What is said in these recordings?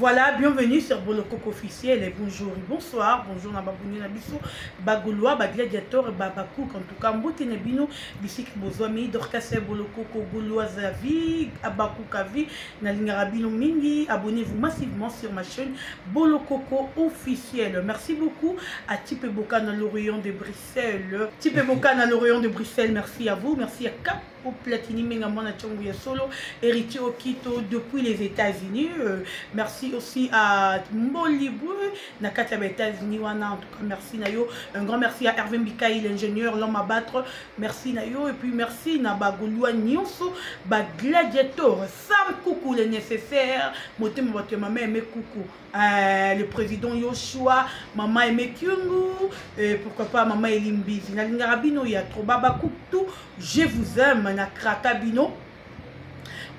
Voilà, bienvenue sur Bolokoko officiel et bonjour et bonsoir, bonjour na babuni na biso, bagolois, ba gladiator, ba bakouk en tout cas mbote na bino bisika bozwami Dorcas Bolokoko gauloise à vie, abakouk à vie, na lingaka bino mingi, abonnez-vous massivement sur ma chaîne Bolokoko officiel. Merci beaucoup à Tipe Bokana l'Orient de Bruxelles. Tipe Bokana l'Orient de Bruxelles, merci à vous, merci à Cap au Platini Menga Mwana Tchongo ya Solo, héritier Okito depuis les États-Unis. Euh, merci aussi à Mbolibou, na kati ya États-Unis wana en tout cas merci na yo. Un grand merci à Hervé Mbikaï l'ingénieur, l'homme à battre. Merci na yo et puis merci na Bagolois nyonso, ba gladiator Sam Coucou le nécessaire, motema bato ya mama Aimé Coucou. Euh, le président Yoshua, maman Aimé Kyungu, et pourquoi pas maman Elimbizi. Nalingaka bino ya trop baba tout, je vous aime na kraka bino.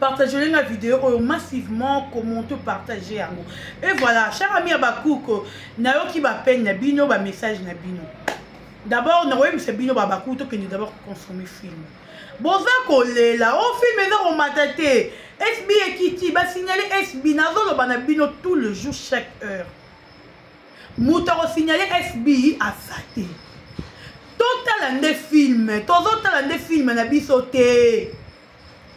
Partagez la vidéo oyo massivement, commentez, partagez yango. Et voilà, cher ami Abakouk, nayoki ba peine na bino, ba message na bino. D'abord, nakoyebisa bino ba Abakouk tokende d'abord consommer film. Boza kolela, o film eza komata te. SB ekiti, ba signaler SB, nazoloba na bino tout le jour chaque heure. Moto akosignale SB aza te. Totala nde film, tozotala nde film na biso te.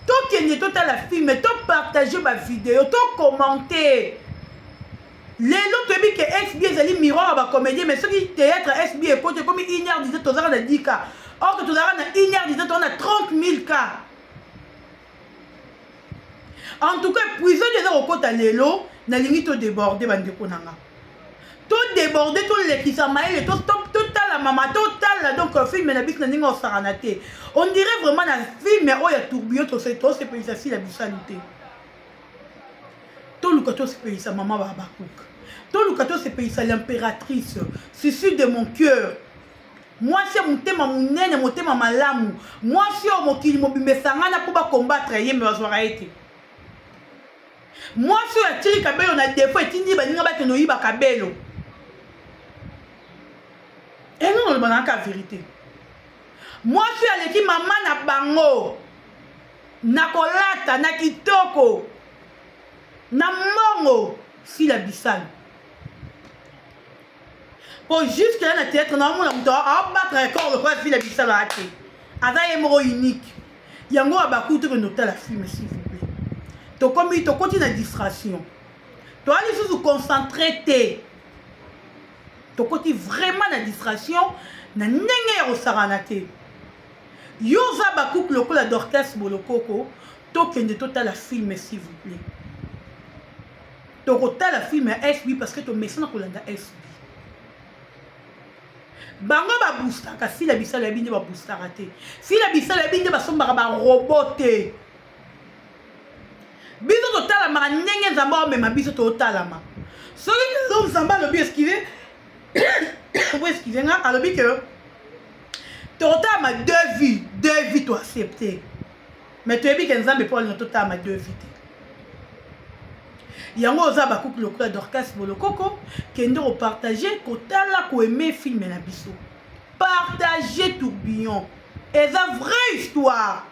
Tokende totala film, topartage ba video, tocommente. Lelo toyebi ke SB ezali miroir ya bacomédien, mais soki théâtre SB ekoti ekomi 1 heure 17 tozalaka na 10 k or que tozalaka na 1 heure 17 toza na 30 000 k. En tout cas, épisode eza kokota lelo, nalingi to déborder bandeko na nga. To déborder, tolekisa mayele, totala mama, totala donc film na biso na ndenge osakana te. On dirait vraiment na film oyo ya tourbillon tosepelisa sila bisalu te. Toluka tosepelisa mama ba Habacuc. Toluka tosepelisa l'impératrice, Sissi de mon cœur. Mwasi ya motema monene, motema malamu. Mwasi oyo mokili mobimba esangana mpo bakombattre ye, me bazwaka ye te. Mwasi oyo atiki kabelo na defo etindi baninga bakende oyiba kabelo. Engo naloba na kaka verite. Mwasi oyo aleki mama na bango na kolata, na kitoko, na mbongo, Sila Bisalu. Po jusque là na théâtre na omona moto abattre record lokola Sila Bisalu ate. Aza ye moko unique. Yango abaku tokende kotala film s'il vous plaît. Tokomi tokoti na distraction. Toa lisusu concentré te. Tokoti vraiment na distraction na ndenge ya kosakana te. Yo oza ba couple lokola Dorcas Bolokoko, tokende totala film s'il vous plaît. Tokotala film ya SB parce que tomesana kolanda SB. Bango ba boostaka Sila Bisalu ya binde ba boostaka te. Sila Bisalu ya binde basombaka ba robot te. Biso totalamaka ndenge Nzambe amema biso totalama. Soki lelo Nzambe alobi excusez, bo excusez nga, alobi que tokotalama deux vies, deux vies to accepter. Mais toyebi ke Nzambe po alinga totalama deux vies te. Yango oza ba couple lokola Dorcas Bolokoko, kende ko partager, kotala, ko aimer film na biso. Partager tourbillon. Eza vraie histoire.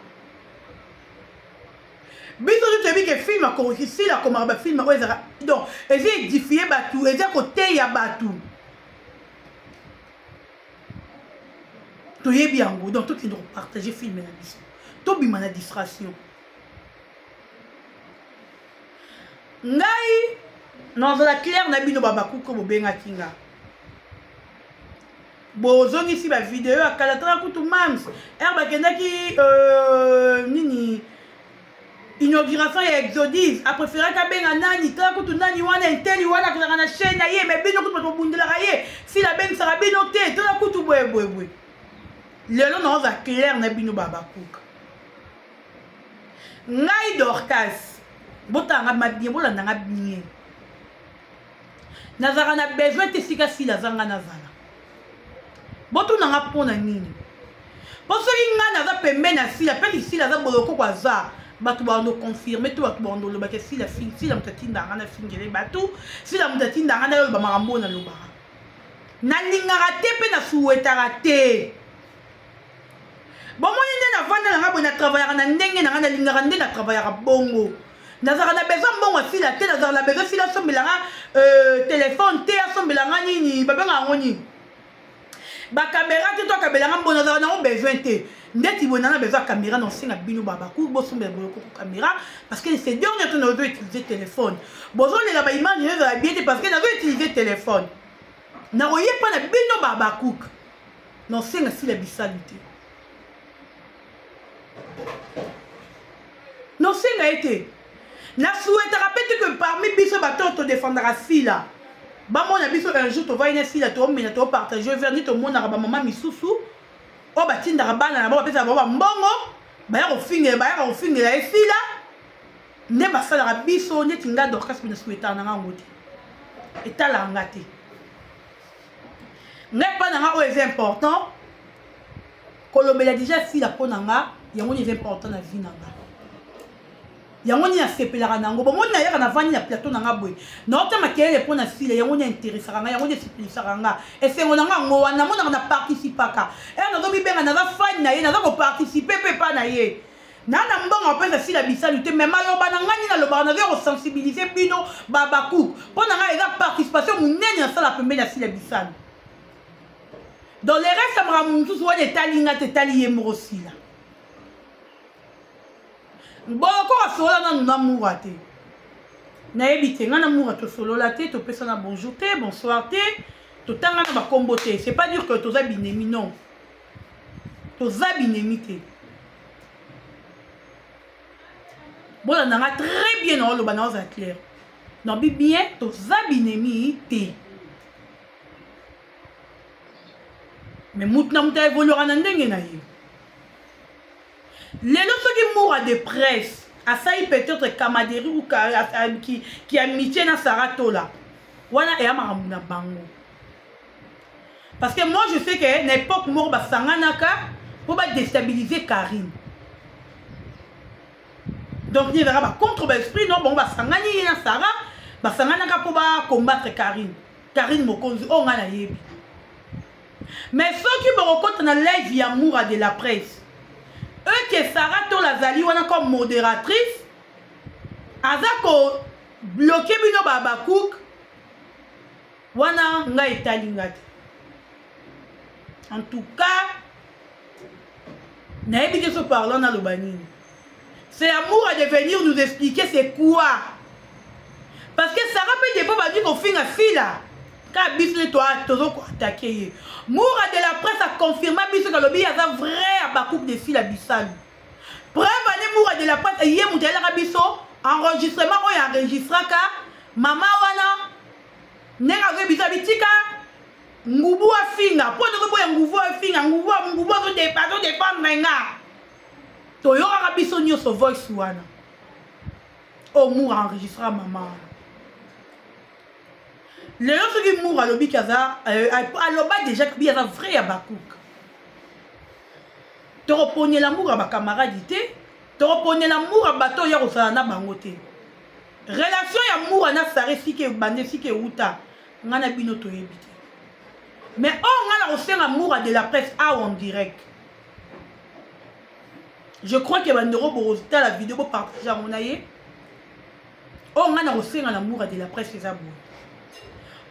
Biso tout toyebi ke film akoki sila akomaka ba film oyo ezaka donc eza édifier bato, eza koteya bato. Toyebi yango, donc tokende kopartager film na biso. Tobima na distraction. Ngai nazala claire na bino babakuko bobengaki nga. Bozongisi ba video ya kala tala kutu mams heure bakendaki nini inauguration ya Exodus, a préféraki abenga nani tala kutu nani wana enteli wana akozalaka na chaîne na ye, mais bino kutu bato bobundelaka ye sila abengisaka bino te tala kutu boye boye boye. Lelo naoza claire na bino babakuka. Ngai Dorcas, botanga ma bien, bolanda nga bien. Nazalaka na besoin te sika sila aza nga nazala. Botuna nga mpo na nini? Po soki nga naza pembeni ya sila, pe sila aza bolokoko aza, bato bando confirmer to bato bando loba ke sila fing, sila moto atinda nga na fingele bato, sila moto atinda nga na loba makambo na lobaka. Nalingaka te pe na souhaitaka te. Bomoni nde navanda na nga boye, na travaillaka na ndenge na nga, nalingaka nde na travaillaka bongo. Nazalaka na besoin mbongo ya Sila te, nazalaka na besoin Sila asombela nga telefone te, asombela nga nini, babengaka yango nini, bakamera te, to akabela nga mbongo, nazalaka nango besoin te. Ndeti boye nana besoin ya kamera, na osenga bino babaku bosombela Bolokoko kamera, parce que ces derniers temps nazo utiliser téléphone. Bozolela ba image ezala bien te parce que nazo utiliser téléphone. Nakoyepa na bino babakuka, na osenga Sila Bisalu te, nosenga ye te. Nasuetaka mpe te que parmi biso bato oyo todefendaka Sila, bamona biso un jour tovai na Sila, toomela, topartage verre, nde tomonaka bamama misusu oyo batindaka bana na bango, bapesaka bango bambongo, baya kofingela, bayaka kofingela ye Sila, nde basalaka biso. Neti nga Dorcas mpe nasuetaka na nga yango te, etalaka nga te. Ngai mpa na nga oyo eza important kolobela déjà Sila mpo na nga, yango nini eza important na vie na nga, yango nini asepelaka na yango. Bomoni, nayaka navandi na plateau na nga boye, naota makelele mpo na Sila, yango nini interesaka nga, yango nini esepelisaka nga, esengo na nga yango wana. Namonaka na participaka ere nazomibenga naza fan na ye, naza koparticipe mpe epa na ye. Na mbongo apesa Sila Bisalu te, mais maloba na ngai nini nalobaka, naza kosensibilize bino babakuk. Mpo na ngai eza participation monene nasala pembeni ya Sila Bisalu. Donc le reste ya makambo mosusu wana etali nga te, etali ye moko Sila. Boloko asolola nanu na Mura te, nayebi te. Ngai na Mura tosolola te, topesana bonjour te, bonsoir te, totanga na bakombo te. C'est pas dire que toza binemi, non, toza binemi te. Bolanda nga très bien, na oloba na oza clair, nabi bien, toza binemi te, mais mutu na mutu aévoluaka na ndenge na ye. Lelo soki Moura de presse asali peut-être camaraderie ou ki amitié na Sara Tola, wana eya makambo na bango, parce que moi je sais que na époque moko basanganaka mpo badéstabiliser Karine. Donc ni ezalaka bacontre baesprit, non, bango basangani, ye na Sara basanganaka mpo bacombattre Karine, Karine Mokonzi oyo ngai nayebi. Mais soki bokokɔta na live ya Moura de la presse eke Sara Tola azali wana comme modératrice, aza kobloke bino babacook wana, ngai etali nga te. En tout cas nayebi te so parlant naloba nini. C'est à Moura de venir nous expliquer c'est quoi, parce que Sara mpe depo bandi kofinga Sila kaka biso nde tozo koatake ye. Moura de la presse aconfirma biso, kalobi aza vrai abakupe de Sila Bisalu. Preuve ane, Moura de la presse ye moto ayelaka biso enregistrement oyo enregistraka mama wana, ndenge azoyebisa bitika ngubu afinga mpo tozoboya ngubu afinga ngubu, ngubu azodépendre nga. Toyokaka biso nyonso voice wana oyo Moura enregistra mama wana. Lelo soki Moura alobiki aza aloba déjà bi aza vrai ya bakuka, tokoponela Moura bakamaradi te, tokoponela Moura bato oyo ya kosala na bango te. Relation ya Moura na Sara esika ebanda, esika euta, ngai na bino toyebi te. Mais oyo ngai na kosenga Moura de la presse awa en direct, je crois que bandeko bokotala video, bopartage yango na ye. Oyo ngai na kosenga na Moura de la presse eza boye: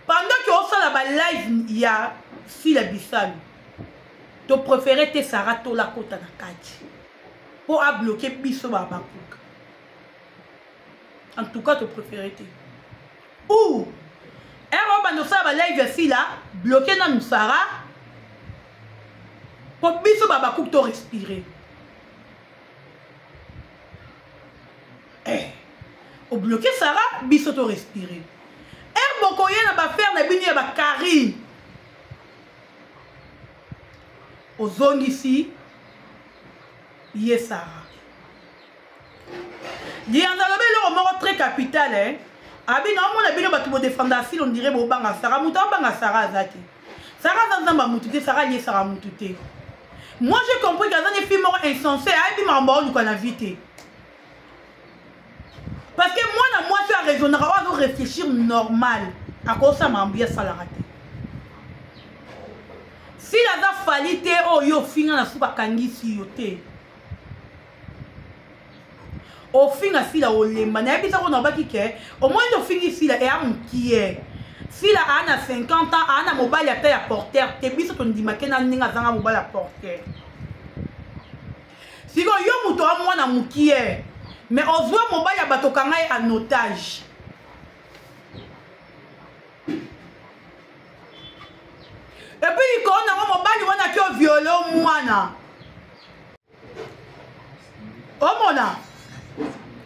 pendant ke osala balive ya Sila Bisalu, topréféré te Sara Tola kota na kati mpo abloke biso babakuka. En tout cas topréféré te ou ere oyo banda osala balive ya Sila, bloke nanu Sara mpo biso babakuki to respire. Obloke Sara, biso to respire. Ere bokoya na bafere na bino ya bakarine, ozongisi ye Sara. Lianza alobi eloko moko très capital, eh? Abi naomona bino bato bodefanda asile, ondire bobanga Sara. Moto abanga Sara aza te. Sara aza nzambe ya mutu te, Sara aliesaka mutu te. Moi j'ai compris que aza ne fille moko insensé, ayebi makambo aoluka na vie te, parce que mwana mwasi araisonnaka, oyo azo réfléchir normal, akosala makambo ye asalaka te. Sila aza fali te oyo yo ofinga na suka akangisi yo te. Ofinga Sila olemba. Nayebisa ko nalobaki ke omoni nde ofingi Sila eya mukie. Sila aa na 50 ans, aa na mobali ata ya porteur te. Biso tondimake na ndenge azanga mobali ya porteur. Sikoyo yo moto wa mwana mukie, mais ozwa mobali ya bato okanga ye en otage. Et puis likolo nango mobali wana ki oviole mwana. Omona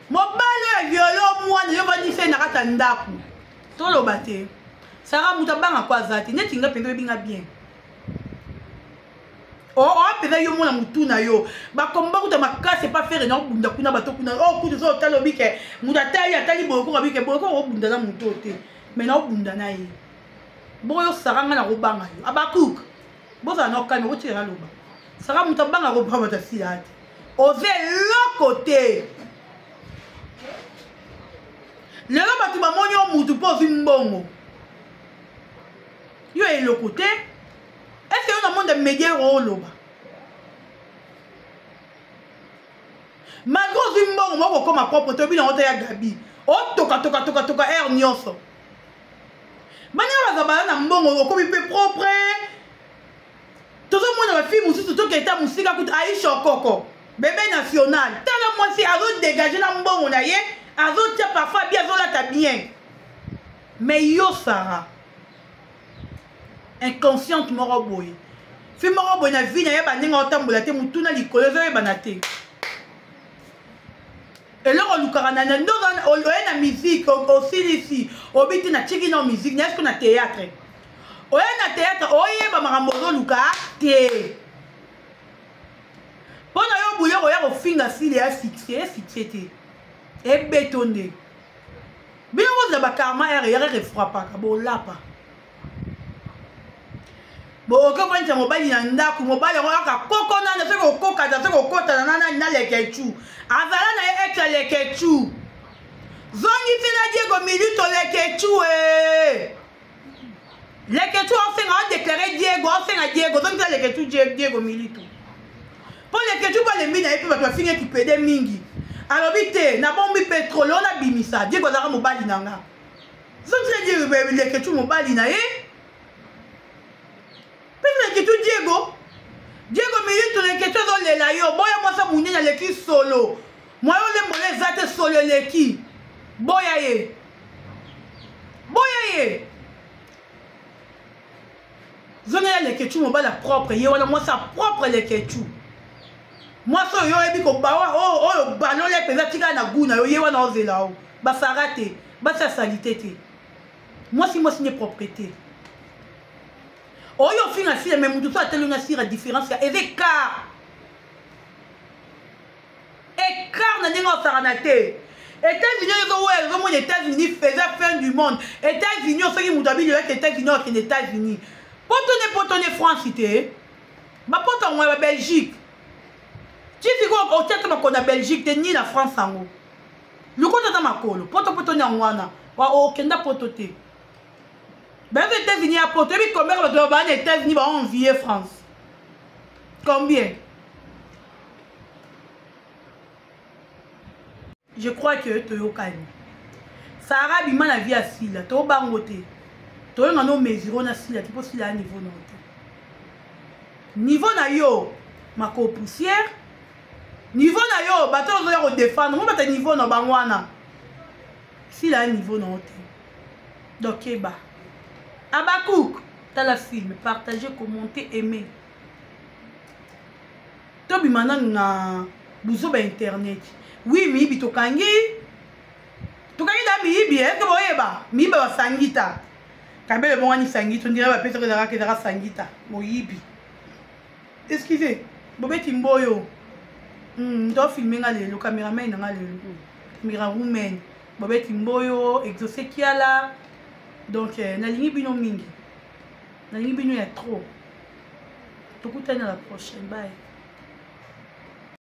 mobali oyo aviole mwana yo vandisi ye na kati ya ndako. Toloba te. Sara moto abanga ko aza te. Neti nga mpenza oyebi nga bien. Oa mpenza yo mona motu na yo bakomba kuta makasi epa fere na obunda kuna bato kuna o kutu so otali obike moto atali atali boyokoko abike boyokoko obunda na moto te mai na obunda na ye bongo yo sara ngai nakobanga yo abakuk bozala na okani okotika naloba sara moto abanga kobanga bato asila te oza eloko te lelo bato bamoni yo motu mpo ozwi mbongo yo eloko te. Est-ce que yo na monde ya media oloba malgré ozwi mbongo moko kokoma propre toyebi nango te ya gabi otoka toka toka toka aire nyonso baninga baza bala na mbongo okomi mpe propre. Tozomona bafille mosusu toketa mosika kutu Aisha Okoko bebe national tala mwasi azodégage na mbongo na ye azotia parfois bien azolata bien mais yo Sara inconsciente moko boye fi moko boye na vie na ye bandenge otambola te motuna likolo ezoyebana te eloko olukaka na nde oye na musique osilisi obi te na tiki na musique na eske na théâtre oye na théâtre oyeba makambo ozoluka te mpo na yo buye koya kofinga sile ya succès ya succès te ebeto nde bino bozala bakarma ere yaka refrapaka bolapa bokoki ofandisa mobali na ndako mobali yango kaka koko nana soki okokata soki okotana na nani na lekechu azala na ye ex ya lekechu zongisela Diego Milito lekechu e lekechu osenga odeklare Diego osenga Diego zongisela lekechu Diego Milito mpo lekechu balembi na ye mpe bato bafingi kipede mingi alobi te nabombi petrole oyo nabimisa Diego azalaka mobali na nga zongisela Diego lekechu mobali na ye mpe lekechu Diego Diego Milito lekechu azolela yo boya mwasa monene aleki solo mwayo olembola eza te solo eleki boya ye boya ye zongela lekechu mobali ya propre ye wana mwasi ya propre lekechu mwasi oyo oyebi kobawa oyo balole mpenza tikala na gu na yo ye wana ozela o basara te basi ya salite te mwasi mwasi nde propreté oyo ofinga sila me motu so atali na sira différence ya eza écart écart na ndenge osakana te. États-Unis ezoweya ezomona États-Unis eza fin du monde. États-Unis soki moto abili oyaki États-Unis okende États-Unis poto ne poto ne France te bapoto yango ya Belgique ti sikoyo otia te makolo na Belgique te ni na France yango lokota ata makolo poto poto ni yango wana okenda poto te baza États-Unis ya poto ebi combien bato baa na États-Unis baenvie France combien. Je crois que toyokani Sara bima na vie ya Sila tobango te toyenga no mesure na Sila te mpo Sila ya niveau na yo te niveau na yo mako poussière niveau na yo bato ozoya kodefendre mo bato ya niveau na bango wana Sila ya niveau na yo te donc keba Abakouk tala film partager commenter aimer tobima nanu na buzoba internet oui miyibi tokangi tokangi da miyibi eske boyeba miyibi basangita kabele bongani sangita ondira bapesaka ezalaka ezalaka sangita moyibi excusez bobeti mboyo to filme nga lelo cameraman na nga lelo camera woman bobeti mboyo exaucé kiala donc nalingi bino mingi nalingi bino ya trop tokutani na la prochaine bye.